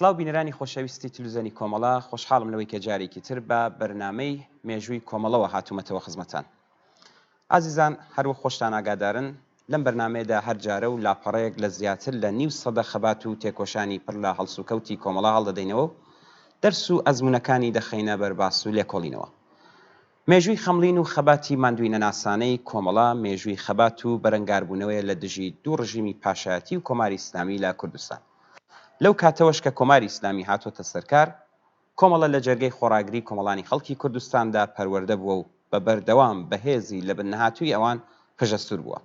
سڵاو بینەرانی خۆشەویستی تلوزیۆنی کۆمەڵە، خۆشحاڵم لەوەی کە جارێکی تر بە بەرنامەی مێژووی کۆمەڵەوە هاتوومەتەوە خزمەتان. ئازیزان هەروەک خۆشتان ئاگادارن لەم بەرنامەیەدا هەر جارە و لاپەڕەیەک لە زیاتر لە نیو سەدە خەبات و تێکۆشانی پڕ لە هەڵسوکەوتی کۆمەڵە هەڵدەدەینەوە و دەرس و ئەزموونەکانی دەخەینە بەر باس و لێکۆڵینەوە. مێژووی خەمڵین و خەباتی ماندوویینەناسانەی کۆمەڵە مێژووی خەبات و بەرەنگاربوونەوەیە لە دژی دوو ڕژیمی پاشایەتی و کۆماری ئیسلامی لە کوردستان. لەو کاتەوەش کە کۆماری ئیسلامی هاتۆتە سەرکار، کۆمەڵە لە جەرگەی خۆڕاگری کۆمەڵانی خەڵکی کوردستاندا پەروەردە بووە و بە بەردەوام بە هێزی لەبن نەهاتووی ئەوان پژەسوور بووە.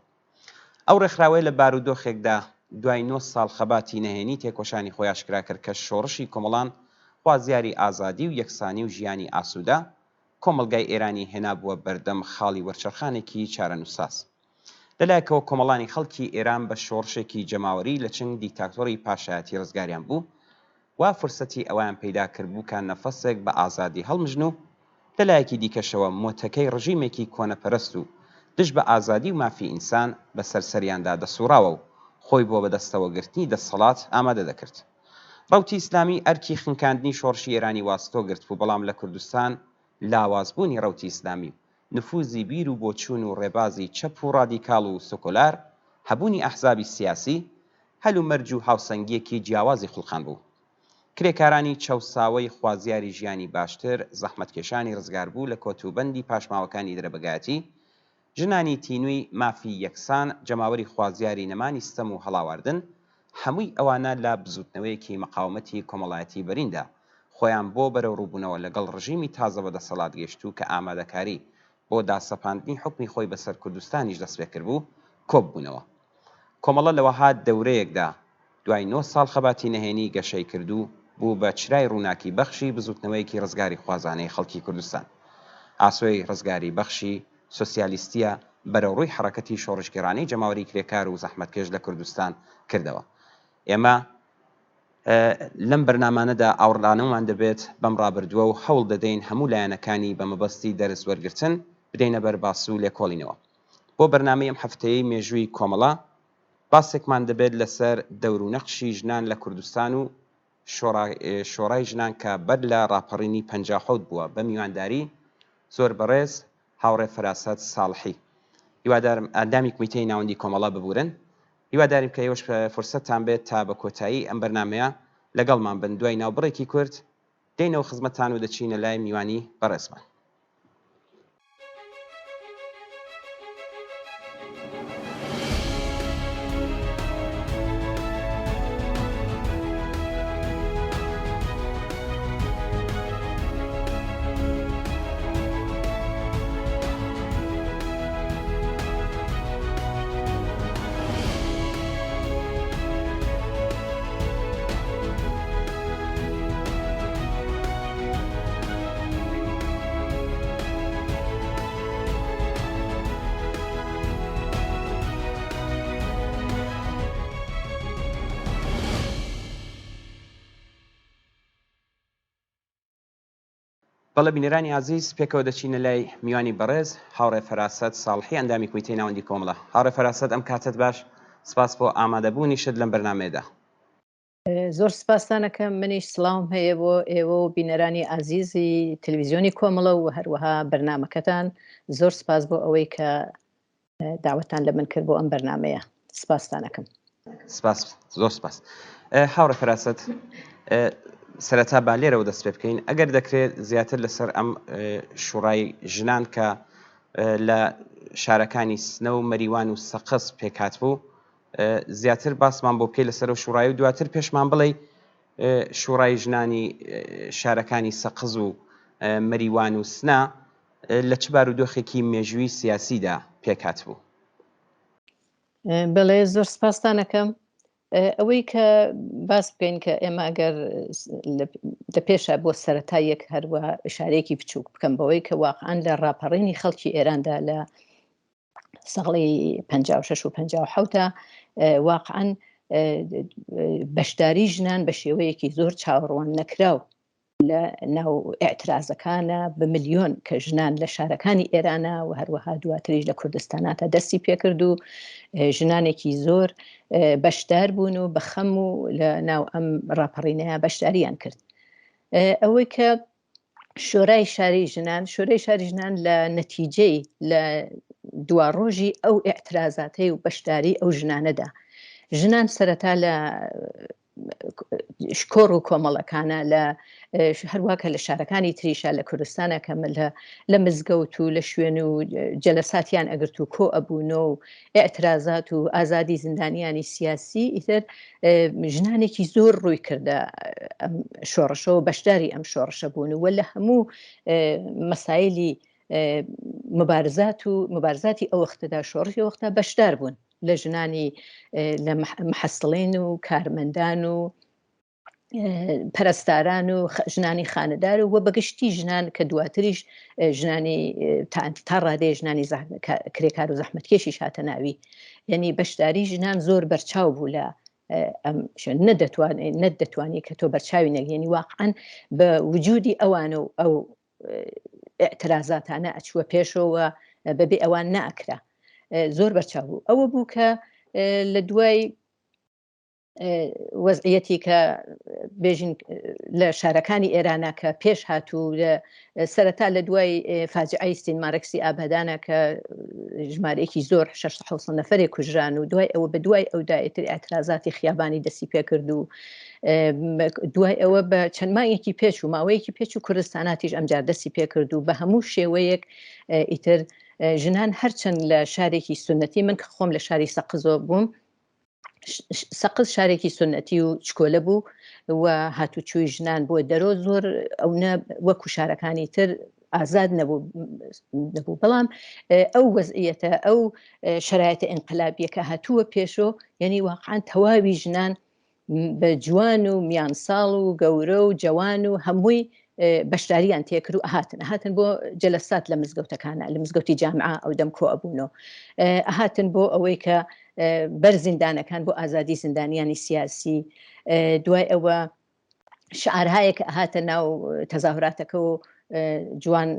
ئەو ڕێکخراوەیە لە بارودۆخێکدا دوای نۆ ساڵ خەباتی نەهێنی تێکۆشانی خۆی ئاشکرا کرد کە شۆڕشی کۆمەڵان خوازیاری ئازادی و یەکسانی و ژیانی ئاسوودە، کۆمەڵگای ئێرانی هێنابووە بەردەم خاڵی وەرچەرخانێکی چارەنووسساز. لە لایەکەوە کۆمەڵانی خەڵکی ئێران بە شۆڕشێکی جەماوەری لە چنگ دیکتاتۆڕی پاشایەتی ڕزگاریان بوو و فرسەتی ئەوەیان پەیدا کردبوو کە نەفەسێک بە ئازادی هەڵمژن و لە لایەکی دیکەشەوە مۆتەکەی ڕژیمێکی کۆنەپەرست و دژ بە ئازادی و مافی ئینسان بە سەر سەریاندا دەسووڕاوە و خۆی بۆ بەدەستەوە گرتنی دەسەڵات ئامادە دەکرد. ڕەوتی ئیسلامی ئەرکی خنکاندنی شۆڕشی ئێرانی وەئەستۆ گرتبوو بەڵام لە کوردستان لاوازبوونی ڕەوتی ئیسلامی و نفوزی بیر و بۆچوون و ڕێبازی چەپ و ڕادیکاڵ و سکۆلار، هەبوونی ئەحزابی سیاسی، هەلومەرج و هاوسەنگییەکی جیاوازی خوڵقاندبوو. کرێکارانی چەوساوەی خوازیاری ژیانی باشتر، زەحمەتکێشانی ڕزگاربوو لە کۆتوبەندی پاشماوەکانی درەبەگایەتی، ژنانی تینووی مافی یەکسان، جەماوەری خوازیاری نەمانی ستەم و هەڵاواردن، هەمووی ئەوانە لە بزووتنەوەیەکی مەقاومەتی کۆمەڵایەتی بەریندا، خۆیان بۆ بەرەوڕووبوونەوە لەگەڵ ڕژیمی تازە بەدەسەڵات گەیشتوو کە ئامادەکاری بۆ داسەپاندنی حوکمی خۆی بەسەر کوردستانیش دەستپێکردبوو، کۆببوونەوە. کۆمەڵە لە وەها دەورەیەکدا دوای نۆ ساڵ خەباتی نەهێنی گەشەی کرد و بوو بە چرای ڕووناکی بەخشی بزووتنەوەیەکی ڕزگاریخوازانەی خەڵکی کوردستان. ئاسۆی ڕزگاری بەخشی سۆسیالیستییە بەرەوڕووی حەڕەکەتی شۆڕشگێڕانەی جەماوەری کرێکار و زەحمەتکێش لە کوردستان کردەوە. ئێمە لەم بەرنامانەدا ئاوڕدانەوەمان دەبێت بەم ڕابردووە و هەوڵ دەدەین هەموو لایەنەکانی بە مەبەستی دەرس وەرگرتن بدەینە بەر باس و لێکۆڵینەوە. بۆ بەرنامەی ئەم هەفتەیەی مێژووی کۆمەڵە باسێکمان دەبێت لەسەر دەور و نەقشی ژنان لە کوردستان و شۆڕای ژنان کە بەر لە ڕاپەڕینی 57 بووە بە میوانداری زۆر بەڕێز هاوڕێ فەراسەت ساڵحی هیوادارم ئەندامی کمیتەی ناوەندی کۆمەڵە ببورن هیواداریم کە ئێوەش فرسەتتان بێت تا بە کۆتایی ئەم بەرنامەیە لەگەڵمان بن دوای ناوبڕێکی کورت دێینەوە خزمەتتان و دەچینە لای میوانی بەڕێزمان. بەڵێ بینەرانی ئازیز پێکەوە دەچینە لای میوانی بەڕێز هاوڕێ فەراسەت ساڵحی ئەندامی کۆمیتەی ناوەندی کۆمەڵە. هاوڕێ فەراسەت ئەم کاتەت باش، سپاس بۆ ئامادەبوونیشت لەم بەرنامەیەدا. زۆر سپاستان ئەکەم، منیش سڵاوم هەیە بۆ ئێوە و بینەرانی ئازیزی تەلەڤیزیۆنی کۆمەڵە و هەروەها بەرنامەکەتان. زۆر سپاس بۆ ئەوەی کە داوەتان لە من کرد بۆ ئەم بەرنامەیە. سپاستان ئەکەم. سپاس، زۆر سپاس. هاوڕێ فەراسەت، سەرەتا با لێرەوە دەست پێ بکەین. ئەگەر دەکرێت زیاتر لەسەر ئەم شوڕای ژنان کە لە شارەکانی سنە و مەریوان و سەقز پێکهاتبوو، زیاتر باسمان بۆ بکەی لەسەر ئەو شوڕای و دواتر پێشمان بڵێی شوڕای ژنانی شارەکانی سەقز و مەریوان و سنە. لە چ بارودۆخێکی مێژووی سیاسیدا پێکهاتبوو؟ بەڵێ زۆر سپاستان ئەکەم. ئەوەی کە باس بکەین کە ئێمە ئەگەر لە پێشە بۆ سەرەتا یەک هەروە شارێکی بچووک بکەم بەوەی کە واقعا لە ڕاپەڕینی خەڵکی ئێراندا لە ساڵی 56 و 57 واقعا بەشداری ژنان بە شێوەیەکی زۆر چاوەڕوان نەکراو لە ناو ئیعترازەکانە بە ملیۆن کە ژنان لە شارەکانی ئێرانە و هەروەها دواتریش لە کوردستاناتە دەستی پێکرد و ژنانێکی زۆر بەشدار بوون و بە خەم و لە ناو ئەم ڕاپەڕینەیە بەشداریان کرد. ئەوەی کە شۆرای شاری ژنان شۆرای شاری ژنان لە نەتیجەی لە دواڕۆژی ئەو ئیعترازاتەی و بەشداری ئەو ژنانەدا ژنان سەرەتا لە کۆڕ و کۆمەڵەکانە لە هەروە کە لە شارەکانی تریشە لە کوردستانە کە لە لە مزگەوت و لە شوێن و جەلەساتیان ئەگرت و کۆ ئەبوونەوە و ئاعترازات و ئازادی زیندانیانی سیاسی ئیتر ژنانێکی زۆر ڕووی کردە ئەم شۆڕشەوە بەشداری ئەم شۆڕشە بوون و لە هەموو مەسایلی مبارزات و مبارزاتی ئەو وەختەدا شۆڕشی وەختە بەشدار بوون لە ژنانی لە محەسڵین و کارمەندان و پەرستاران و ژنانی خانەدار و بەگشتی ژنان کە دواتریش ژنانی تا ڕادێ ژنانی کرێکار و زەحمەتکێشیش هاتە ناوی یعنی بەشداری ژنان زۆر بەرچاو بوو لە ئەم نەدەتوانێت نەدەتوانی کە تۆ بەرچاوی نەگەێنی واقعا بە وجودی ئەوان و ئەو ئیعترازاتانە ئەچووە پێشەوە بەبێ ئەوان ناکرا زۆر بەرچاو بوو ئەوە بوو کە لە دوای وەزعەتی کە بێژین لە شارەکانی ئێرانە کە پێش هاتوو لە سەرەتا لە دوای فاجعەی ستین مارکسی ئابادانە کە ژمارەیەکی زۆر 600 نەفرێک کوژران و دوای ئەوە بە دوای ئەودا ئیتر ئاعترازاتی خیابانی دەستی پێکرد و دوای ئەوە بە چەند مانگێکی پێچ و ماوەیەکی پێچ و کوردستاناتیش ئەمجار دەستی پێکرد و بە هەموو شێوەیەک ئیتر ژنان هەرچەند لە شارێکی سنەتی من کە خۆم لە شاری سەقزۆ بووم سەقز شارێکی سنەتی و چکۆلە بوو و هاتوچوی ژنان بۆ دەرۆ زۆر ئەو نە وەکو شارەکانی تر ئازاد نەبوو نەبوو بەڵام ئەو وەزعیەتە ئەو شرایەتە ئینقلابیەکە هاتووە پێشۆ یعنی واقعا تەواوی ژنان بە جوان و میانساڵ و گەورە و جەوان و هەمووی بەشداریان تێکرد و ئەهاتن ئەهاتن بۆ جەلەسات لە مزگەوتەکانە لە مزگەوتی جامعە ئەو دەم کۆ ئەبوونەوە ئەهاتن بۆ ئەوەی کە بەر زیندانەکان بۆ ئازادی زیندانیانی سیاسی دوای ئەوە شعارهایەک هاتە ناو تەزاهوراتەکە و جوان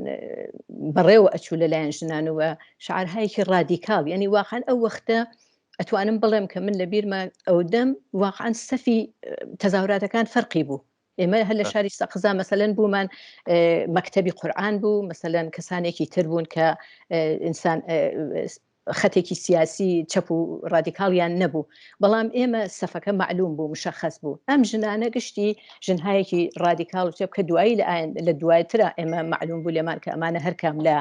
بەڕێوە ئەچوو لەلایەن ژنانەوە شعارهایەکی ڕادیکاڵ یعنی واقعا ئەو وەختە ئەتوانم بڵێم کە من لە بیرمە ئەودەم واقعا سەفی تەزاهوراتەکان فەرقی بوو ئێمە هەر لە شاری سەقزا مەسەلەن بوومان مەکتەبی قورآن بوو مەسەلەن کەسانێکی تر بوون کە ئینسان خەتێکی سیاسی چەپ و ڕادیکاڵیان نەبوو بەڵام ئێمە سەفەکە معلوم بوو مشخص بوو ئەم ژنانە گشتی ژنهایەکی ڕادیکاڵ و چەپ کە دوایی لە ئاین لە دوایترا ئێمە معلوم بوو لێمان کە ئەمانە هەرکام لە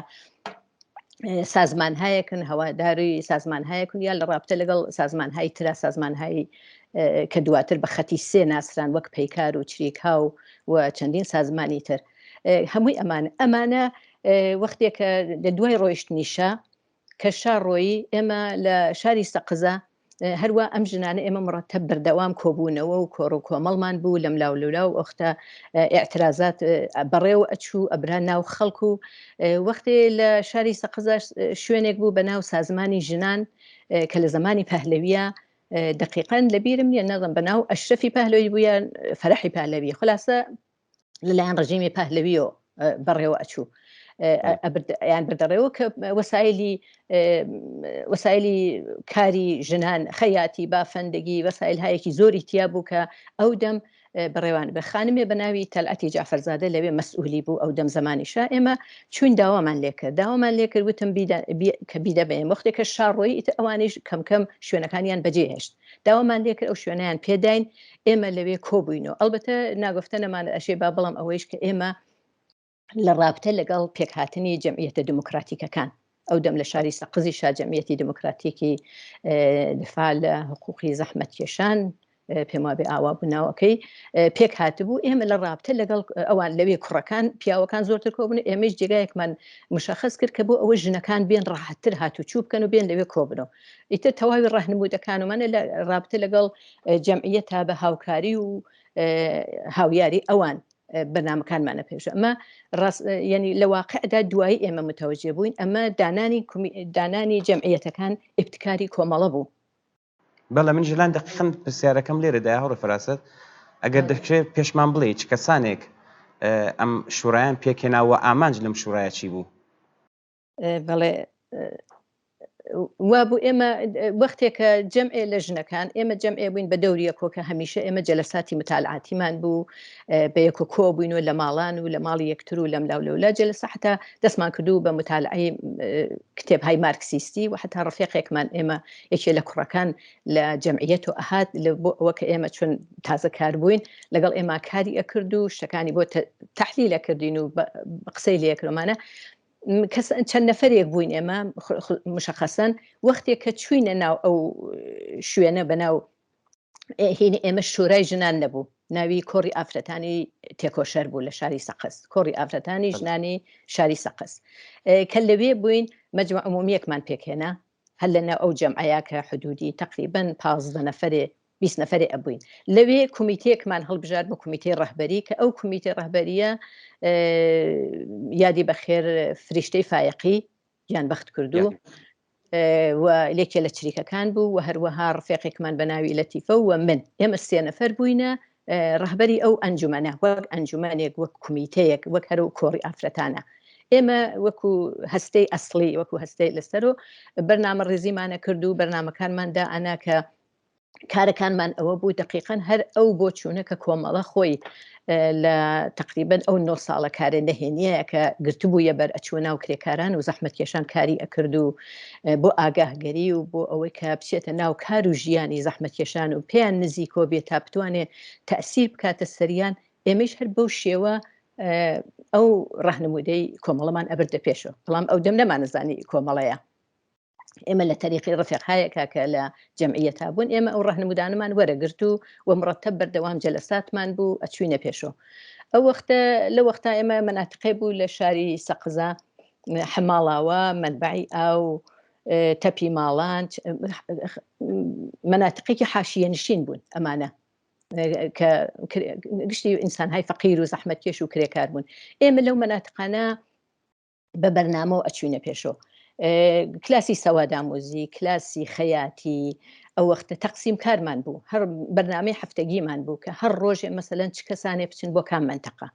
سازمانهایەکن هەواداری سازمانهایەکن یا لە ڕابتە لەگەڵ سازمانهای ترا سازمانهای کە دواتر بە خەتی سێ ناسران وەک پەیکار و چریکها و و چەندین سازمانی تر هەمووی ئەمانە ئەمانە وەختێکە لە دوای ڕۆیشتنی شا کە شا ڕۆیی ئێمە لە شاری سەقزە هەروە ئەم ژنانە ئێمە مڕەتەب بەردەوام کۆبوونەوە و کۆڕ و کۆمەڵمان بوو لەم لاو لەولا و ئۆختە ئیعترازات بەڕێوە ئەچوو ئەبرا ناو خەڵک و وەختێ لە شاری سەقزاش شوێنێک بوو بە ناو سازمانی ژنان کە لە زمانی پەهلەویە دقیقا لەبیرم نییە نازم بە ناو ئەشرەفی پەهلەوی بوو یان فەرحی پەهلەوی خلاصە لەلایەن ڕژیمی پەهلەویەوە بەڕێوە ئەچوو یان بردەڕێەوە کە وەسایلی وەسایلی کاری ژنان خەیاتی بافەندگی وەسایل هایەکی زۆری تیا بوو کە ئەو دەم بەڕێوان بە خانمێ بە ناوی تەلعەتی جعفەرزادە لەوێ مەسئولی بوو ئەو دەم زمانیشە ئێمە چوین داوامان لێکرد داوامان لێکرد وتم کە بیدە بەێن وەختێکە شاڕۆی ئیتر ئەوانیش کەم کەم شوێنەکانیان بەجێهێشت داوامان لێکرد ئەو شوێنیان پێداین ئێمە لەوێ کۆبووینەوە ئەڵبەتە ناگفتە نەمانە ئەشێ با بەڵام ئەوەیش کە ئێمە لە ڕابتە لەگەڵ پێکهاتنی جەمعیەتە دموکراتیکەکان ئەو دەم لە شاری سەقزی شا جەمعیەتی دموکراتیکی دفاع لە حقوقی زەحمەتکێشان. پێم وابێ ئاوا بوو ناوەکەی پێک هاتبوو ئێمە لە ڕابتە لەگەڵ ئەوان لەوێ کوڕەکان پیاوەکان زۆرتر کۆبن ئێمەش جێگایەکمان مشخص کرد کە بۆ ئەوە ژنەکان بێن ڕاحەتتر هاتوچوو بکەن و بێن لەوێ کۆبنەوە ئیتر تەواوی ڕەهنموودەکانمانە لە ڕابتە لەگەڵ جەمعیەت تا بە هاوکاری و هاویاری ئەوان بەرنامەکانمانە پێش ئەمە ڕاست ینی لە واقعدا دوایی ئێمە متەوەجێ بووین ئەمە دانانی دانانی جەمعیەتەکان ئیبتکاری کۆمەڵە بوو. بەڵێ من ژلان دەقیقەن پرسیارەکەم لێرەدایە هاوڕێ فەراسەت ئەگەر دەکرێت پێشمان بڵێ چ کەسانێک ئەم شورایان پێکهێنا و ئامانج لەم شورایە چی بوو؟ بەڵێ وابوو ئێمە وەختێکە جەمعێ لە ژنەکان ئێمە جەمعێ بووین بە دەوری یەکۆ کە هەمیشە ئێمە جەلەساتی متالعاتیمان بوو بە یەکۆ کۆ بووین و لە ماڵان و لە ماڵی یەکتر و لەم لاو لەولا جەلەسە حتا دەستمان کردو بە متالعەی کتێبهای مارکسیستی و حتا ڕفێقێکمان ئێمە یەکێ لە کوڕەکان لە جەمعیەت و ئەهات لە بۆ ئەوە کە ئێمە چون تازە کار بووین لەگەڵ ئێمە کاری ئەکرد و شتەکانی بۆ تەحلیل ئەکردین و قسەی لێکرمانە کەس چەند نەفرێک بووین ئێمە مشخصەن وەختێک کە چوینە ناو ئەو شوێنە بە ناو هینی ئێمە شورای ژنان نەبوو ناوی کۆڕی ئافرەتانی تێکۆشەر بوو لە شاری سەقز کۆڕی ئافرەتانی ژنانی شاری سەقز کە لەوێ بووین مەجمع عمومیەکمان پێکهێنا هەر لە ناو ئەو جەمعەیە کە حدودی تقریبا 15 نەفرێ 20 نەفرێ ئەبووین لەوێ کومیتەیەکمان هەڵبژارد بۆ کومیتەی ڕەهبەری کە ئەو کومیتەی ڕەهبەریە یادی بەخێر فریشتەی فایەقی گیان بەخت کردو و لێکێ لە چریکەکان بوو و هەروەها ڕفێقێکمان بە ناوی لەتیفە و من ئێمە سێ نەفەر بووینە ڕەهبەری ئەو ئەنجومەنە وەک ئەنجومەنێک وەک کومیتەیەک وەک هەرو کۆڕی ئافرەتانە ئێمە وەکو هەستەی ئەسڵی وەکو هەستەی لەسەر و بەرنامە ڕێزیمانە کرد و بەرنامەکانماندا ئەنا کە کارەکانمان ئەوە بوو دقیقا هەر ئەو بۆچوونە کە کۆمەڵە خۆی لە تقریبن ئەو نۆ ساڵە کارە نەهێنیە کە گرتبوویە بەر ئەچوە ناو کرێکاران و زەحمەتکێشان کاری ئەکرد و بۆ ئاگاهگەری و بۆ ئەوەی کە بچێتە ناو کار و ژیانی زەحمەتکێشان و پێیان نزیکۆ بێت تا بتوانێت تەسیر بکاتە سەریان ئێمەش هەر بەو شێوە ئەو ڕەهنمودەی کۆمەڵەمان ئەبردە پێشەوە بەڵام ئەو دەم نەمانەزانی کۆمەڵەیە ئێمە لە تەریقی ڕفێقهایەکە کە لە جەمعیەتا بوون ئێمە ئەو ڕەهنمودانەمان وەرەگرت و و مڕەتەب بەردەوام جەلەساتمان بوو ئەچوینە پێشۆ ئەو وەختە لە وەختا ئێمە مەناتقێ بوو لە شاری سەقزا حەماڵاوە مەنبەعی ئاو تەپی ماڵان مەناتقێکی حاشیە نشین بوون ئەمانە کە گشتی ئینسانهای فەقیر و زەحمەتکێش و کرێکار بوون ئێمە لەو مەناتقانە بە بەرنامەوە ئەچوینە پێشۆ کلاسی سەوادامۆزی کلاسی خەیاتی ئەو وەختە تەقسیم کارمان بوو هەر بەرنامەی هەفتەگیمان بوو کە هەر ڕۆژێ مەسەلەن چ کەسانێ بچن بۆ کام منتەقە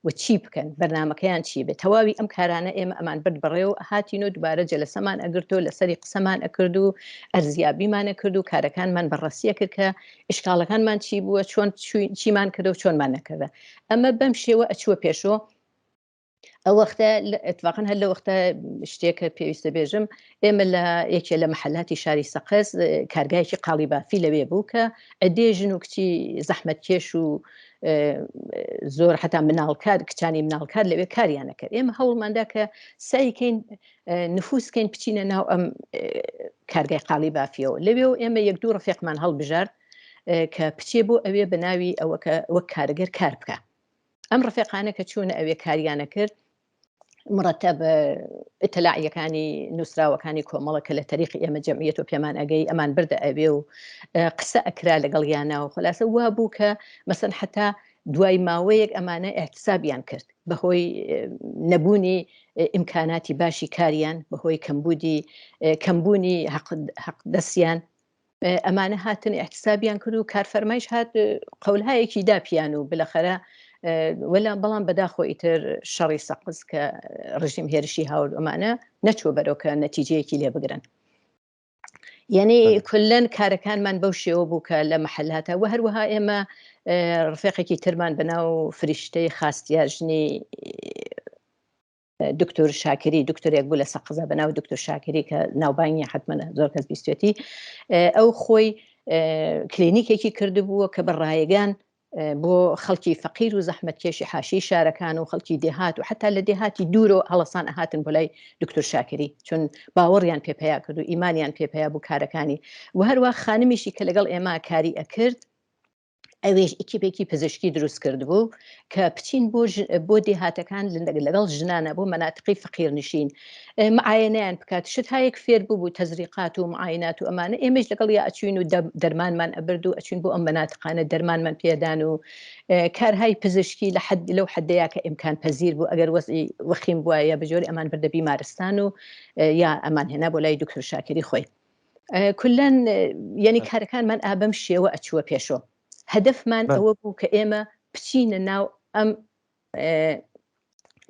و چی بکەن بەرنمەکەیان چی بێت تەواوی ئەم کارانە ئێمە ئەمان برد بەڕێ و هاتین و دوبارە جەلەسەمان ئەگرتو لەسەری قسەمان ئەکرد و ئەرزیابیمانە کرد و کارەکانمان بەڕەسیە کرد کە ئشکالەکانمان چی بووە چۆن چیمان کرد و چۆنمان نەکردە ئەمە بەم شێوە ئەچووە پێشۆ ئەو وەختە اتفاقا هەر لە وەختە شتێکە پێویستە بێژم ئێمە لە یەکێ لە محلاتی شاری سەقز کارگایەکی قاڵی بافی لەوێ بوو کە ئەدێ ژن و کچی زەحمەتکێش و زۆر حتا مناڵکار کچانی مناڵکار لەوێ کاریانە کرد ئێمە هەوڵماندا کە سایکەین نفوسکەین بچینە ناو ئەم کارگای قاڵی بافیەوە لەوێ و ئێمە یەک دوو ڕفێقمان هەڵبژارد کە بچێ بۆ ئەوێ بە ناوی ئەوە کە وەک کارگەر کار بکە ئەم ڕفێقانە کە چوونە ئەوێ کاریانە کرد مرتب ئیتلاعیەکانی نووسراوەکانی کۆمەڵە کە لە تەریقی ئێمە جەمعیەت و پێمان ئەگەی ئەمان بردە ئەوێ و قسە ئەکرا لەگەڵ یانە و خلاصە وا بوو کە مەسەن حتا دوای ماوەیەک ئەمانە احتسابیان کرد بەهۆی نەبوونی ئیمکاناتی باشی کاریان بەهۆی کەمبوودی کەمبوونی حەق دەستیان ئەمانە هاتن احتسابیان کرد و کارفەرمایش هات قەولهایەکی دا پیان و بلەخەرە وەلا بەڵام بەداخۆ ئیتر شەڕی سەقز کە ڕژیم هێرشی هاورد ئەمانە نەچوە بەرەو کە نەتیجەیەکی لێ بگرن یعنی کلەن کارەکانمان بەو شێوە بوو کە لە محلاتە و هەروەها ئێمە ڕفێقێکی ترمان بەناو فریشتەی خاستیار ژنی دکتۆر شاکری دکتۆرێک بوو لە سەقزە بە ناو دکتۆر شاکری کە ناوبانگی حتممە زۆر کەس بیستێتی ئەو خۆی کلینیکێکی کردبووە کە بە ڕایگان بۆ خەڵکی فەقیر و زەحمەتکێشی حاشی شارەکان و خەڵکی دێهات و حتا لە دێهاتی دوورۆ هەڵەسان ئەهاتن بۆ لای دکتۆر شاکری چون باوەڕیان پێ پیا کرد و ئیمانیان پێ پیا بوو کارەکانی و هەروە خانمیشی کە لەگەڵ ئێمە کاری ئەکرد. ئەوێش ئیکیپێکی پزیشکی دروست کردبوو کە بچین بۆ بۆ دێهاتەکان لەگەڵ ژنانە بۆ مەناتقی فەقیرنشین معاینەیان بکات شت هایەک فێر بوو بوو تەزریقات و معاینات و ئەمانە ئێمەش لەگەڵ یا ئەچوین و دەرمانمان ئەبرد و ئەچوین بۆ ئەم مەناتقانە دەرمانمان پێدان و کارهای پزیشکی لە حد لەو حدەیە کە ئیمکان پذیر بوو ئەگەر وەزعی وەخیم بووە یا بەجۆری ئەمان بردە بیمارستان و یا ئەمان هێنا بۆ لای دکتۆر شاکری خۆی کولەن یعنی کارەکانمان ئابەم شێوە ئەچووە پێشۆ هەدەفمان ئەوە بوو کە ئێمە بچینە ناو ئەم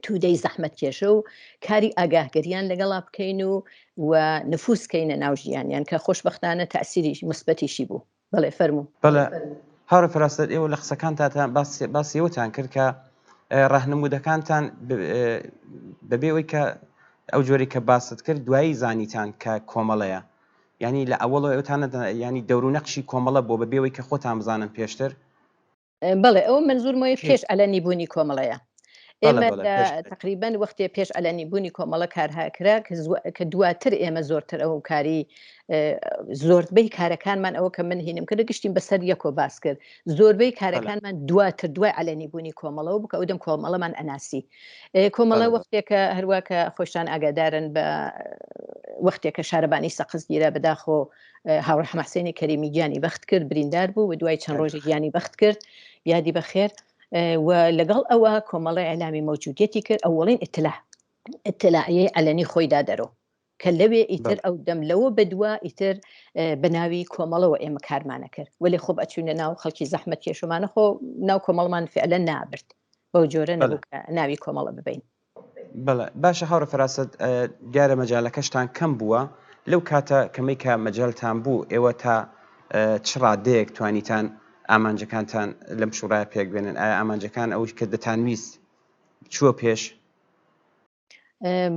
تودەی زەحمەت کێشە و کاری ئاگاهگەریان لەگەڵا بکەین و و نفوس کەینە ناو ژیانیان کە خۆشببختانە تاسیری مثبەتیشی بوو بەڵێ فەرموو. بەڵێ هاوڕێ فەراسەت ئێوە لە قسەکانتان باسی ئەوەتان کرد کە ڕەهنموودەکانتان بەبێ ئەوەی کە ئەو جۆری کە باست کرد دوایی زانیتان کە کۆمەڵەیە یعنی لە ئەوەڵەوە ئێوەتان ینی دەور و نەقشی کۆمەڵە بۆ بەبێ ئەوەی کە خۆتان بزانن پێشتر بەڵێ ئەوە مەنزورمەوەی پێش ئەلەنی بوونی کۆمەڵەیە ئێمە تقریبان وەختێ پێش ئەلەنی بوونی کۆمەڵە کارهاکرا کە دواتر ئێمە زۆرتر ئەو کاری زۆربەی کارەکانمان ئەوە کە من هینم کرد گشتیم بەسەر یەکۆ باس کرد زۆربەی کارەکانمان دواتر دوای ئەلەنی بوونی کۆمەڵەوە بکە ئەو دەم کۆمەڵەمان ئەناسی کۆمەڵە وەختێکە هەروە کە خۆشتان ئاگادارن بە وەختێکە شارەبانی سەقز گیرا بەداخۆ هاوڕێ حەمەحسێنی کەریمی گیانی بەخت کرد بریندار بوو و دوای چەند ڕۆژی گیانی بەخت کرد یادی بەخێر و لەگەڵ ئەوە کۆمەڵی ئەلامی مەوجودیەتی کرد ئەوەڵین ئیتلا ئیتلاعیەی عەلەنی خۆیدا دەرۆ کە لەوێ ئیتر ئەو دەم لەوە بەدوا ئیتر بە ناوی کۆمەڵەوە ئێمە کارمانە کرد وەلێ خۆ ئەچوینە ناو خەڵکی زەحمەت کێشمانە خۆ ناو کۆمەڵمان فعلە نابرد بەو جۆرە نەبوو کە ناوی کۆمەڵە ببین. بەڵێ باشە هاوڕێ فەراسەت دیارە مەجالەکەشتان کەم بووە لەو کاتە کەمەی کە مەجالتان بوو ئێوە تا چ ڕادەیەک توانیتان ئامانجەکانتان لەم شوڕایە پێک بێنن ئایا ئامانجەکان ئەوەی کە دەتانویست چووە پێش؟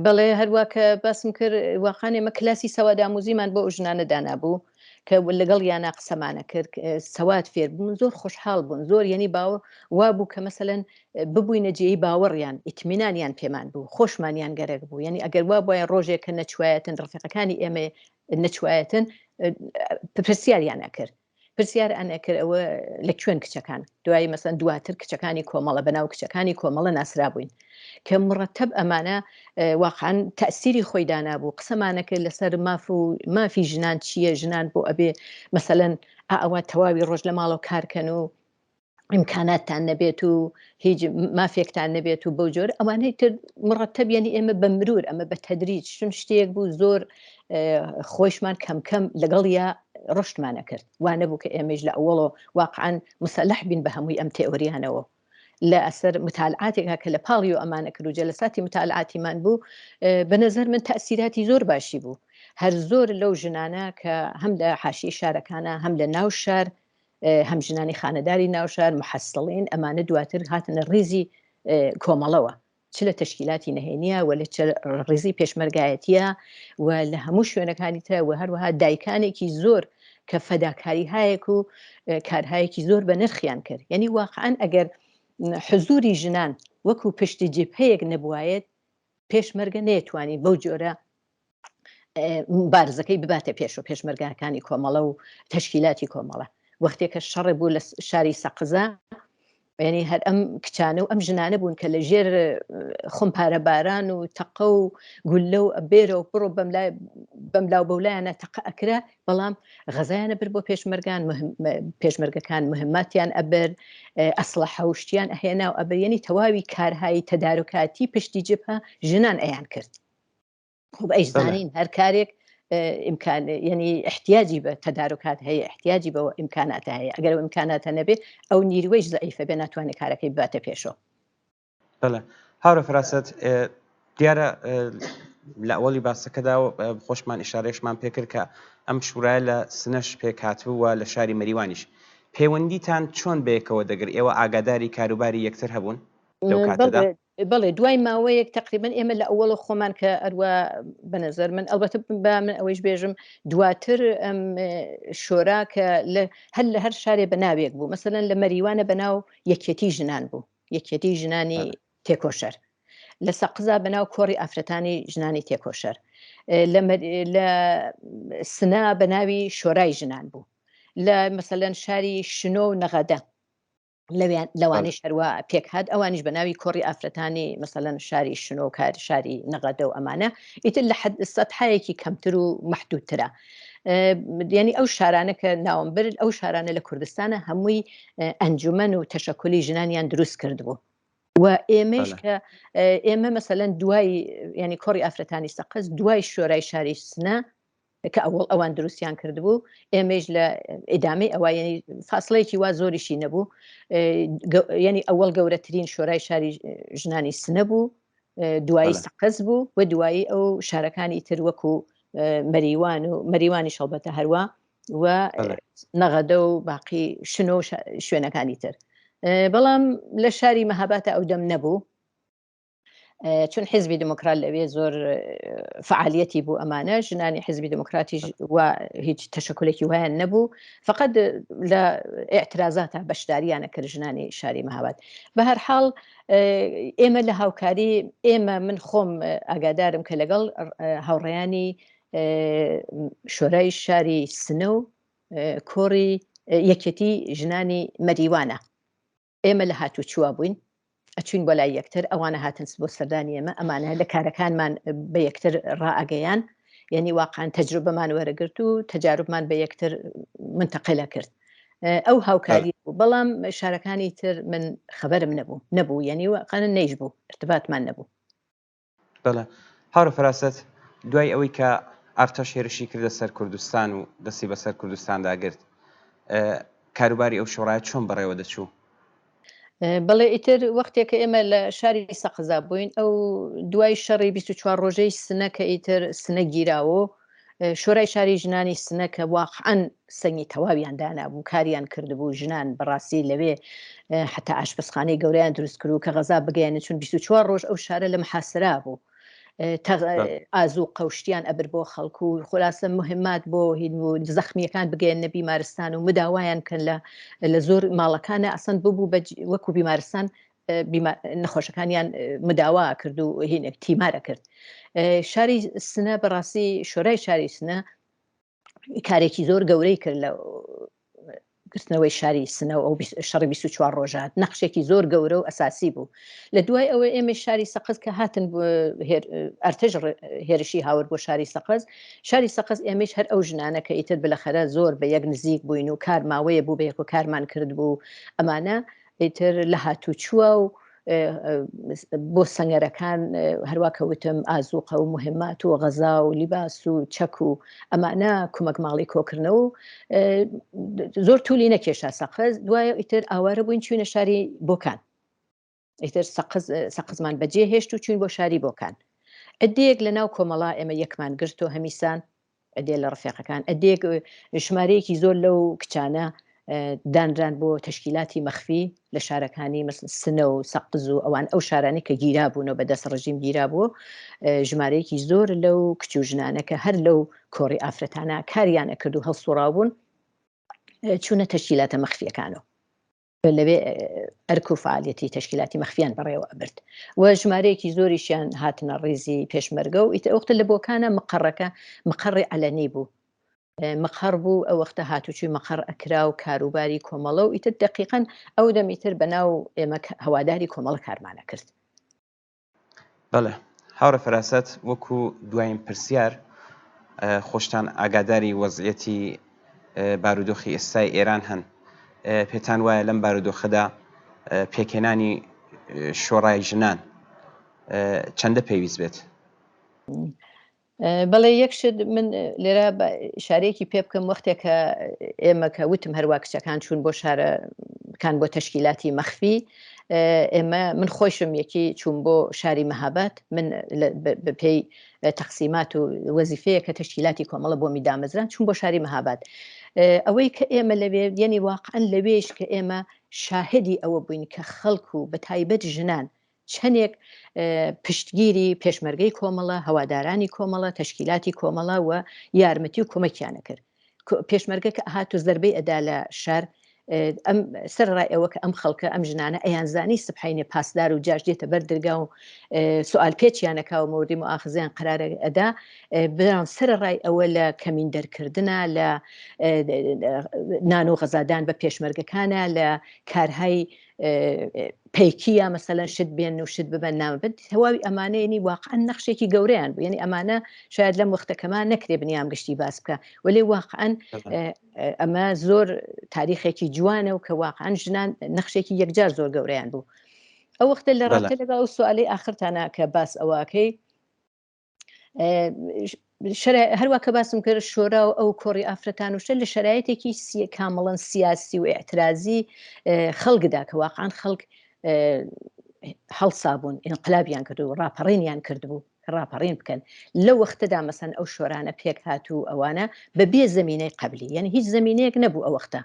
بەڵێ هەروە کە باسم کرد واقعا ئێمە کلاسی سەواداموزیمان بۆ ئەو ژنانە دانابوو کە لەگەڵ یانە قسەمانە کرد سەواد فێر بوون زۆر خۆشحاڵ بوون زۆر یەنی باوە وا بوو کە مەسەەن ببووینە جێی باوەڕیان ئیتمینانیان پێمان بوو خۆشمانیان گەرەک بوو یعنی ئەگەر وا بواە ڕۆژێک کە نەچوایەتن ڕفیقەکانی ئێمە نەچوایەتن پرسیاریان ئەکرد پرسیار ئەن ئەکرد ئەوە لە کوێن کچەکان دوایی مەسەن دواتر کچەکانی کۆمەڵە بەناو کچەکانی کۆمەڵە ناسرابووین کە مڕەتەب ئەمانە واقعا تەسیری خۆی دانابوو قسەمانە کرد لەسەر ماف و مافی ژنان چییە ژنان بۆ ئەبێ مەسەلەن ئەوە تەواوی ڕۆژ لە ماڵەوە کارکەن و ئیمکاناتتان نەبێت و هیچ مافێکتان نەبێت و بەو جۆر ئەوانەی تر مڕەتەب یعنی ئێمە بە مرور ئەمە بە تەدریج چون شتێک بوو زۆر خۆشمان کەم کەم لەگەڵ یا ڕشتمانە کرد وا نەبوو کە ئێمەش لە ئەوەڵۆ واقعا مسلح بین بە هەمووی ئەم تئۆریانەوە لە ئەسەر متالعاتێکا کە لە پاڵی و ئەمانە کرد و جەلەساتی متالعاتیمان بوو بە نظر من تەسیراتی زۆر باشی بوو هەر زۆر لەو ژنانە کە هەم لە حاشی شارەکانە هەم لە ناو شار هەم ژنانی خانەداری ناوشار محەسڵین ئەمانە دواتر هاتنە ڕیزی کۆمەڵەوە چ لە تەشکیلاتی نهێنیە و لە ڕیزی پێشمەرگایەتیە و لە هەموو شوێنەکانی ترە و هەروەها دایکانێکی زۆر کە فەداکاری هایەک و کارهایەکی زۆر بە نرخیان کرد یعنی واقعا ئەگەر حزوری ژنان وەکو پشتی جبهەیەک نەبوایەت پێشمەرگە نەیەتوانی بەو جۆرە مبارزەکەی بباتە پێش و پێشمەرگاکانی کۆمەڵە و تەشکیلاتی کۆمەڵە وەختێکە شەڕێ بوو لە شاری سەقزە ینی هەر ئەم کچانە و ئەم ژنانە بوون کە لە ژێر خۆمپارە باران و تەقە و گولە و بێرە و بڕۆ بەم لاو بەولایەنە تەقە ئەکرا بەڵام غەزایانە بر بۆ پێشمەرگان پێشمەرگەکان مهماتیان ئەبرد ئەسڵە حوشتیان ئەهێنا و ئەبریێنی تەواوی کارهایی تەدارکاتی پشتی جبهە ژنان ئەیان کرد خب ئەیزانین هەر کارێک ئیمکان یعنی احتیاجی بە تەدارکات هەیە احتیاجی بەوە ئیمکاناتە هەیە ئەگەر ئەو ئیمکاناتە نەبێ ئەو نیروەیش زەعیفە بێ ناتوانێت کارەکەی بباتە پێشەوە. بەڵێ هاوڕێ فراست دیارە لە ئەوەڵی باسەکەدا خۆشمان ئیشارەیشمان پێکرد کە ئەم شورایە لە سنەش پێکهاتبوو و لە شاری مەریوانیش پەیوەندیتان چۆن بەیەکەوە دەگرت ئێوە ئاگاداری کاروباری یەکتر هەبوون لەو کاتەدا؟ بەڵێ دوای ماوەیەک تقریبا ئێمە لە ئەوەڵە خۆمان کە ئەروە بەنەزەر من ئەلبەتە با من ئەوەیش بێژم دواتر ئەم شۆرا کە لە هەر لە هەر شارێ بە ناوێک بوو مەسەلەن لە مەریوانە بەناو یەکێتی ژنان بوو یەکێتی ژنانی تێکۆشەر لە سەقزا بەناو کۆڕی ئافرەتانی ژنانی تێکۆشەر لە سنا بە ناوی شۆرای ژنان بوو لە مەسەلەن شاری شنۆ و نەغەدە. لەویان لەوانەیش هەروە پێک هات ئەوانیش بە ناوی کۆڕی ئافرەتانی مەسەلەن شاری شنۆ و کار شاری نەغەدە و ئەمانە ئیتر لە حد سەتحایەکی کەمتر و مەحدودترە یعنی ئەو شارانە کە ناوم برد ئەو شارانە لە کوردستانە هەمووی ئەنجومەن و تەشەکولی ژنانیان دروست کردبوو و ئێمەش کە ئێمە مەسەلەن دوای ینی کۆڕی ئافرەتانی سەقز دوای شۆرای شاری سنە کە ئەوەڵ ئەوان دروستیان کردبوو ئێمەیش لە ئیدامەی ئەوە یعنی فاصلەیەکی وا زۆریشی نەبوو یعنی ئەوەڵ گەورەترین شۆرای شاری ژنانی سنە بوو دوایی سەقز بوو و دوایی ئەو شارەکانی تر وەکو مەریوان و مەریوانی شەڵبەتە هەروە و نەغەدە و باقی شنۆ و شوێنەکانی تر بەڵام لە شاری مەهاباتە ئەو دەم نەبوو چون حیزبی دموکرات لەوێ زۆر فعالیەتی بوو ئەمانە ژنانی حیزبی دموکراتیش و هیچ تەشەکولێکی وایان نەبوو فقط لە اعترازاتە بەشداریانە کرد ژنانی شاری مەهاباد بە هەر حاڵ ئێمە لە هاوکاری ئێمە من خۆم ئاگادارم کە لەگەڵ هاوڕێیانی شۆرای شاری سنە و کۆڕی یەکێتی ژنانی مەریوانە ئێمە لە هاتوچووە بووین ئەچوین بۆ لای یەکتر ئەوانە هاتن بۆ سەردانی ئێمە ئەمانە لە کارەکانمان بە یەکتر ڕائەگەیان یعنی واقعا تەجروبەمان وەرەگرت و تەجاربمان بە یەکتر منتەقلە کرد ئەو هاوکاری بوو بەڵام شارەکانی تر من خەبەرم نەبوو نەبوو یعنی واقعا نەیش بوو ارتباطمان نەبوو بەڵێ هاوڕێ فەراسەت، دوای ئەوەی کە ئارتەش هێرشی کردە سەر کوردستان و دەستی بەسەر کوردستاندا گرت، کاروباری ئەو شۆڕایە چۆن بەڕێوە دەچوو؟ بەڵێ ئیتر وەختێک کە ئێمە لە شاری سەقزا بووین ئەو دوای شەڕی 24 ڕۆژەی سنە کە ئیتر سنە گیراوە شۆرای شاری ژنانی سنە کە واقعەن سەنگی تەواویان دانابوو کاریان کردبوو ژنان بەڕاستی لەوێ حتا ئاشپەزخانەی گەورەیان دروست کرد و کە غەزا بگەیەنن چون 24 ڕۆژ ئەو شارە لە محاسرا بوو ئازوو قەوشتیان ئەبر بۆ خەڵک و خلاصە مهمات بۆ هین و زەخمیەکان بگەێنە بیمارستان و مداوایان بکەن لە لە زۆر ماڵەکانە ئەسەند ببوو وەکو بیمارستان نەخۆشەکانیان مداوا کرد و هینێک تیمارە کرد شاری سنە بەڕاستی شۆرای شاری سنە کارێکی زۆر گەورەی کرد لە گرتنەوەی شاری سنە و ئەو شەڕی 24 ڕۆژات نەخشێکی زۆر گەورە و ئەساسی بوو لە دوای ئەوە ئێمە شاری سەقز کە هاتن ئەرتەش هێرشی هاورد بۆ شاری سەقز شاری سەقز ئێمەش هەر ئەو ژنانە کە ئیتر بلەخەرە زۆر بە یەک نزیک بووین و کار ماوەیە بوو بە یەک و کارمان کرد بوو ئەمانە ئیتر لە هاتوچووە و بۆ سەنگەرەکان هەروا کە وتم ئازوقە و مهمات و غەزا و لیباس و چەک و ئەمانە کومەک ماڵی کۆکردنەوە و زۆر تولی نەکێشا سەقز دوایە ئیتر ئاوارە بووین چوینە شاری بۆکان ئیتر سەقز سەقزمان بەجێ هێشت و چوین بۆ شاری بۆکان ئەدەیەک لە ناو کۆمەڵا ئێمە یەکمان گرت و هەمیسان ئەدێ لە ڕفێقەکان ئەدێک ژمارەیەکی زۆر لەو کچانە دانران بۆ تەشکیلاتی مەخفی لە شارەکانی مەسن سنە و سەقز و ئەوان ئەو شارانی کە گیرا بوونەوە بە دەست ڕژیم گیرا بوو ژمارەیەکی زۆر لەو کچ و ژنانە کە هەر لەو کۆڕی ئافرەتانە کاریان ئەکرد و هەڵسوڕاو بوون چوونە تەشکیلاتە مەخفیەکانەوە لەوێ ئەرک و فعالیەتی تەشکیلاتی مەخفیان بەڕێوە ئەبرد و ژمارەیەکی زۆریشیان هاتنە ڕیزی پێشمەرگە و ئیتر ئەوختە لە بۆکانە مقەڕەکە مقەڕی عەلەنی بوو مقەڕ بوو ئەو وەختە هاتوچوی مقەڕ ئەکرا و کاروباری کۆمەڵە و ئیتر دەقیقەن ئەو دەم ئیتر بەناو ئێمە هەواداری کۆمەڵە کارمانە کرد. بەڵێ هاوڕێ فەراسەت وەکو دوایین پرسیار خۆشتان ئاگاداری وەزعیەتی بارودۆخی ئێستای ئێران هەن پێتان وایە لەم بارودۆخەدا پێکهێنانی شۆڕای ژنان چەندە پێویست بێت؟ بەڵێ یەک شت من لێرە شارەیەکی پێ بکەم وەختێک کە ئێمە کە وتم هەروە کچەکان چوون بۆ شارەکان بۆ تەشکیلاتی مەخفی ئێمە من خۆشم یەکی چوون بۆ شاری مەهابات من بەپێی تەقسیمات و وەزیفەیە کە تەشکیلاتی کۆمەڵە بۆمی دامەزران چوون بۆ شاری مەهابات ئەوەی کە ئێمە لەوێ یعنی واقعا لەوێش کە ئێمە شاهدی ئەوە بووین کە خەڵک و بە تایبەت ژنان چەنێک پشتگیری پێشمەرگەی کۆمەڵە، هەوادارانی کۆمەڵە، تەشکیلاتی کۆمەڵە و یارمەتی و کۆمەکیان ئەکرد. پێشمەرگە کە ئەهات و زەربەی ئەدا لە شار، ئەم سەرڕای ئەوە کە ئەم خەڵکە ئەم ژنانە ئەیانزانی سبحینێ پاسدار و جاش دێتە بەر درگا و سوال پێچیانەکا و مەوردی مؤاخزیان قرارە ئەدا بەڵام سەرڕای ئەوە لە کەمین دەرکردنا لە نان و غەزادان بە پێشمەرگەکانە لە کارهای پەیکی یا مەسەلەن شت بێن و شت ببەن نامە بن تەواوی ئەمانەیەنی واقعا نەخشێکی گەورەیان بوو یعنی ئەمانە شاید لەم وەختەکەمان نەکرێ بنیام گشتی باس بکە وەلێ واقعا ئەمە زۆر تاریخێکی جوانە و کە واقعا ژنان نەخشێکی یەکجار زۆر گەورەیان بوو ئەو وەختە لە ڕاستە لەگەڵ ئەو سوالی ئاخرتانە کە باس ئەوەکەی هەروە کە باسم کرد شۆرا و ئەو کۆڕی ئافرەتان وشە لە شرایطێکی کامڵەن سیاسی و اعترازی خەڵکدا کە واقعا خەڵک هەڵسابوون ئینقلابیان کرد و ڕاپەڕینیان کردبوو ڕاپەڕین بکەن لە وەختەدا مەسەن ئەو شۆرانە پێک هات و ئەوانە بە بێ زمینەی قبلی یعنی هیچ زمینەیەک نەبوو ئەو وەختە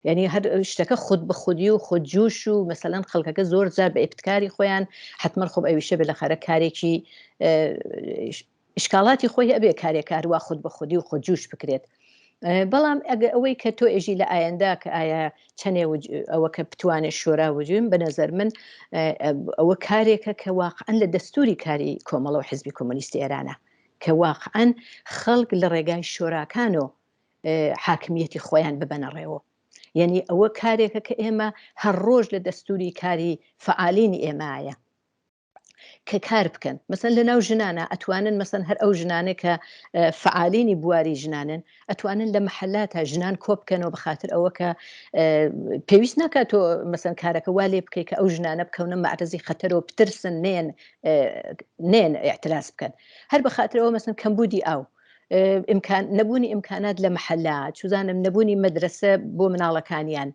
یعنی هەر شتەکە خود بە خودی و خود جوش و مەسەلەن خەڵکەکە زۆر جار بە ئیبتکاری خۆیان حتمما خۆ ئەویشە بێ لە خەرە کارێکی ئشکالاتی خۆی ئەبێ کارێک هەروە خود بە خودی و خود جوش بکرێت بەڵام ئەگە ئەوەی کە تۆ ئێژی لە ئایەندا کە ئایا چەنێ ئەوە کە بتوانێت شۆرا وجوین بە نظر من ئەوە کارێکە کە واقعا لە دەستوری کاری کۆمەڵە و حزبی کۆمۆنیستی ئێرانە کە واقعا خەڵک لە ڕێگای شۆراکانەوە حاکمیەتی خۆیان ببەنە ڕێوە یعنی ئەوە کارێکە کە ئێمە هەر ڕۆژ لە دەستوری کاری فعالینی ئێمایە کە کار بکەن مەسەن لە ناو ژنانە ئەتوانن مەسەن هەر ئەو ژنانە کە فعالینی بواری ژنانن ئەتوانن لە محلاتە ژنان کۆ بکەنەوە بەخاتر ئەوە کە پێویست ناکات تۆ مەسەن کارەکە وا لێ بکەیت کە ئەو ژنانە بکەونە معرزی خەتەر و بترسن نێن نێن اعتراز بکەن هەر بەخاترەوە مەسن کەمبودی ئاو ئیمکان نەبوونی ئیمکانات لە محلە چزانم نەبوونی مەدرسە بۆ مناڵەکانیان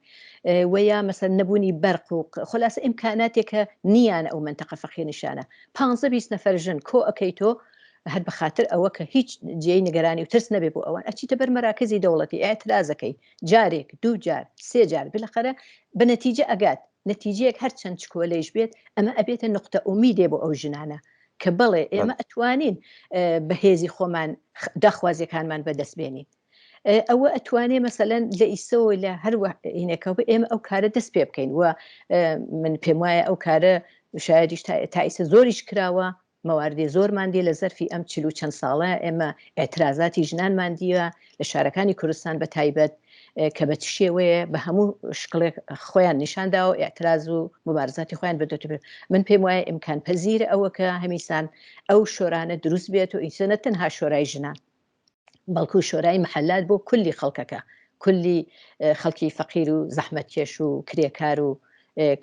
وەیا مەسەر نەبوونی بەرق و خلاص ئیمکاناتێکە نییان ئەو منتەقە فەقیر نیشانە پ 20 نەفەر ژن کۆ ئەەکەیتۆ هەر بەخاتر ئەوە کە هیچ جێی نیگەرانی و ترس نەبێ بۆ ئەوان ئەچیتە بەر مەراکزی دەوڵەتی ئاعترازەکەی جارێک دوو جار سێ جار بلەخەرە بە نەتیجە ئەگات نەتیجەیەک هەرچەند چکۆلەیش بێت ئەمە ئەبێتە نقطە ئومیدێ بۆ ئەو ژنانە کە بەڵێ ئێمە ئەتوانین بە هێزی خۆمان داخوازیەکانمان بەدەست بێنین ئەوە ئەتوانێ مەسەلەن لە ئیسەوە لە هەر هینەکەەوە ئێمە ئەو کارە دەست پێ بکەین و من پێم وایە ئەو کارە شایدیش تا ئیسە زۆریش کراوە مەواردی زۆرمان دیە لە زەرفی ئەم چل و چەند ساڵە ئێمە ئێترازاتی ژنانمان دیوە لە شارەکانی کوردستان بە تایبەت کە بە چ شێوەیە بە هەموو شکڵێک خۆیان نیشان داوە ئێعتراز و مبارزاتی خۆیان بردۆتە پێش من پێم وایە ئیمکان پەزیرە ئەوە کە هەمیسان ئەو شۆرانە دروست بێت و ئیسە نە تەنها شۆرای ژنان بەڵکو شۆرای محلات بۆ کولی خەڵکەکە کولی خەڵکی فەقیر و زەحمەتکێش و کرێکار و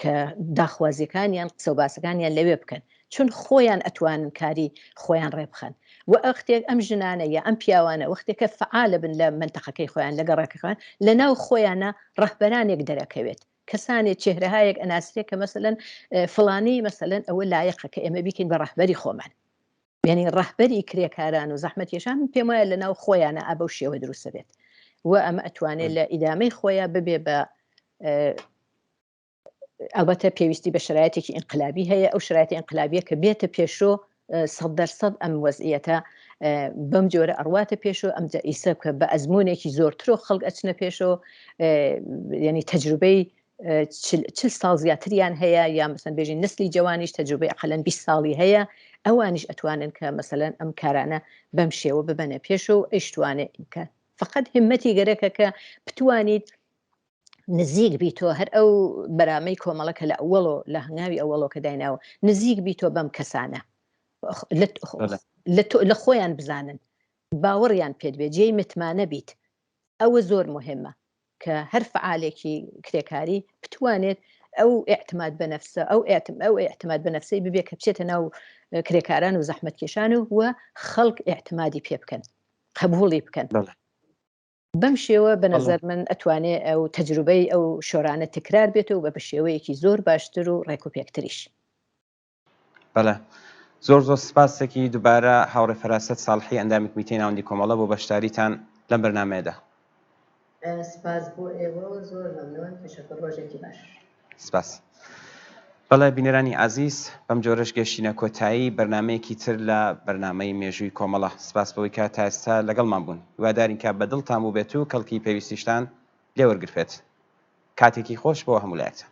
کە داخوازیەکانیان قسە و باسەکانیان لەوێ بکەن چون خۆیان ئەتوانن کاری خۆیان ڕێبخەن و ئەختێک ئەم ژنانە یا ئەم پیاوانە وەختێکە فعالە بن لە منتەقەکەی خۆیان لە گەڕەکە خۆیان لە ناو خۆیانە ڕەهبەرانێک دەرەکەوێت کەسانێ چهرەهایەک ئەناسرێ کە مەسەلەن فڵانی مەسەلەن ئەوە لایەقە کە ئێمە بیکەین بە ڕەهبەری خۆمان یعنی ڕەهبەری کرێکاران و زەحمەتکێشان من پێم وایە لە ناو خۆیانە ئا بەو شێوە دروستە بێت و ئەمە ئەتوانێت لە ئیدامەی خۆیان ببێ بە ئەلبەتە پێویستی بە شرایەتێکی ئینقلابی هەیە ئەو شرایەتی ئینقلابیە کە بێتە پێشۆ سەد دەرسەد ئەم وەزعیەتە بەم جۆرە ئەڕواتە پێشۆ ئەم ئیسە کە بە ئەزمونێکی زۆرترۆ خەڵک ئەچنە پێشۆ یعنی تەجروبەی چل ساڵ زیاتریان هەیە یا مەسەن بێژین نسلی جوانیش تەجروبەی ئەقلەن 20 ساڵی هەیە ئەوانیش ئەتوانن کە مەسەلەن ئەم کارانە بەم شێوە ببەنە پێشەوە و ئەیشتوانێ کە فقط همەتی گەرەکە کە بتوانیت نزیک بیتۆ هەر ئەو بەرامەی کۆمەڵە کە لە ئەوەڵۆ لە هەنگاوی ئەوەڵۆ کە دایناوە نزیک بیتۆ بەم کەسانە لە خۆیان بزانن باوەڕیان پێت بێ جێی متمانە بیت ئەوە زۆر مهمە کە هەر فعالێکی کرێکاری بتوانێت ئەو اعتماد بە نفسە ئەو ئەتم ئەو اعتماد بە نفسەی ببێ کە بچێتە ناو کرێکاران و زەحمەتکێشان و و خەڵک اعتمادی پێ بکەن قبوڵی بکەن بەم شێوە بە نەزەر من ئەتوانێ ئەو تەجروبەی ئەو شۆرانە تکرار بێتەوە بە بە شێوەیەکی زۆر باشتر و ڕێکوپێکتریش. بەڵێ زۆر زۆر سپاسێکی دوبارە هاوڕێ فەراسەت ساڵحی ئەندامی کمیتەی ناوەندی کۆمەڵە بۆ بەشداریتان لەم بەرنامەیەدا. سپاس بۆ ئێوە و زۆر مەمنون تەشەکور ڕۆژێکی باش. سپاس. بەڵێ بینەرانی ئازیز بەم جۆرەش گەشتینە کۆتایی بەرنامەیەکی تر لە بەرنامەی مێژووی کۆمەڵە. سپاس بەوەی کە تا ئێستا لەگەڵمان بوون. هیوادارین کە بە دڵتان بووبێت و کەڵکی پێویستیشتان لێ وەرگرتبێت. کاتێکی خۆش بۆ هەموو لایەکتان.